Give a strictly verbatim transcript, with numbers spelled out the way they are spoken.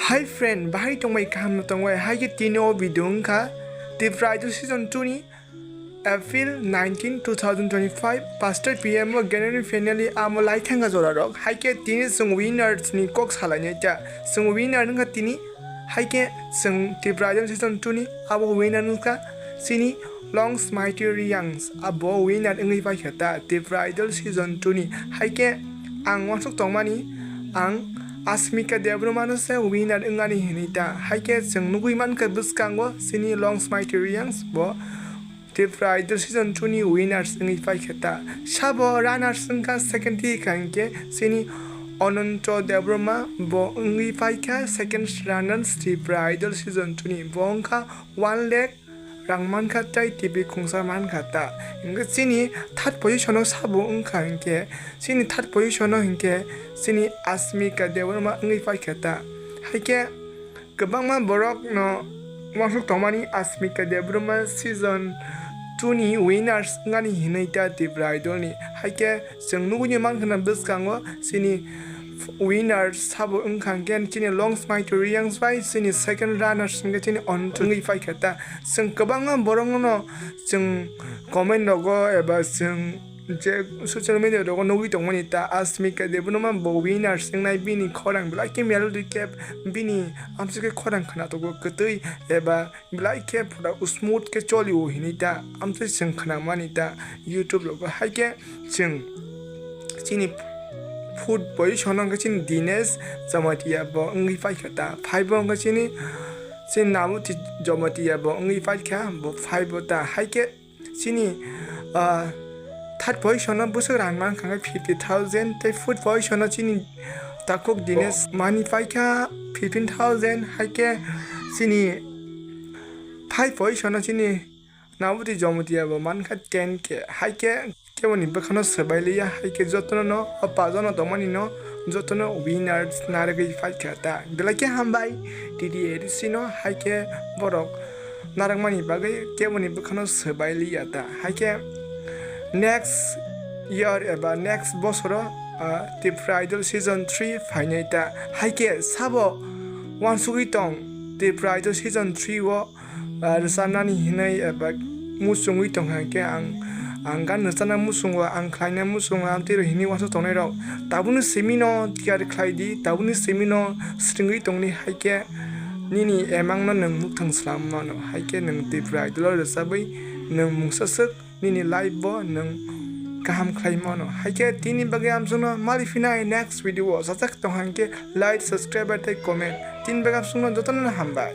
Hi friend, bahai tongbai, kaham no tongbai? Hai khe tini o video wngkha Tipra Idol season two ni April nineteen, two thousand twenty-five, pastor P M o January finale amo laithangkha jora rok. Hai khe tini chwng winners ni kok salainai ta. Chwng winner wngkha tini, hai khe chwng Tipra Idol season two ni abo winner wngkha chini Long Smaiti Riyangs, abo winner wngwi paikha ta Tipra Idol season two ni. Hai khe ang uansuk tongmani, ang Asmika Debbarma no se winner wngani hinwi ta. Hai khe chwng nugwi mankha bwskango chini Long Smaiti Riyangs bo Tipra Idol season two ni winners wngwi paikha ta. Sabo runners wngkha second thikha hinkhe chini Ananto Debbarma bo wngwi paikha second runners Tipra Idol season two ni. Bo wngkha one lakh rang mankha tei T V khungsa mankha ta. Hinkhe chini third position o sabo wngkha hinkhe, chini third position o hinkhe chini Asmika Debbarma wngwi paikha ta. Hai khe kwbangma borok no uansuk tongmani Asmika Debbarma season two ni winners wngani hinwi ta Tipra Idol ni. Hai khe chwng nugwi mankha na bwskango chini winner sabo wngkha hinkhe chini Long Smaiti Riyangs bai chini second runners hinkhe chini Ananto wngwi paikha ta. Chwng kwbangma borok no chwng comment rogo eba chwng je social media rogo nugwi tongmani ta Asmika Debbarma bo winners wngnai, bini khorang belai khe melody khe bini amswk khe khorang khwnatok kwtwi eba belai khe pura smooth khe cholio hinwi ta amtwi chwng khwnamani ta YouTube rogo. Hai khe chwng chini fourth position o wngkha chini Dinesh Jamatia bo wngwi paikha ta. Five o wngkha chini, chini Nabuti Jamatia bo wngwi paikha, bo five o ta. Hai khe chini, ah, third position o bwswk rang mankha khe fifty thousand, tei fourth position o chini takhuk Dinesh mani paikha fifteen thousand, hai khe chini five position o chini Nabuti Jamatia bo mankha ten K, hai khe keboni bwkhano swbai liya, hai khe jotono no o pajono tongmani no jotono winners narwgwi paikha ta. Belai khe hambai T D A D C no, hai khe borok narwkmani bagwi keboni bwkhano swbai liya ta. Hai khe next year eba next bosoro, ah, Tipra Idol season three phainai ta. Hai khe sabo uansugwi tong Tipra Idol season three o, ah, rwchapnani hinwi eba muchungwi tongkha hinkhe ang, ang gan rwchapna muchungo, ang khlaina muchungo, amtwi rw hinwi uansuk tongnai rok tabukni simi no tiyar khlai di, tabukni simi no swrwngwi tongdi, hai khe nini emang no nwng mukthang swlam mano, hai khe nwng Tipra Idol o rwchapwi nwng mungsa swk nini life bo nwng kaham khlai mano. Hai khe tini bagwi amsukno mali phinai next video o sajak tongkha hinkhe like, subscribe tei comment. Tini bagwi amsukno jotono hambai.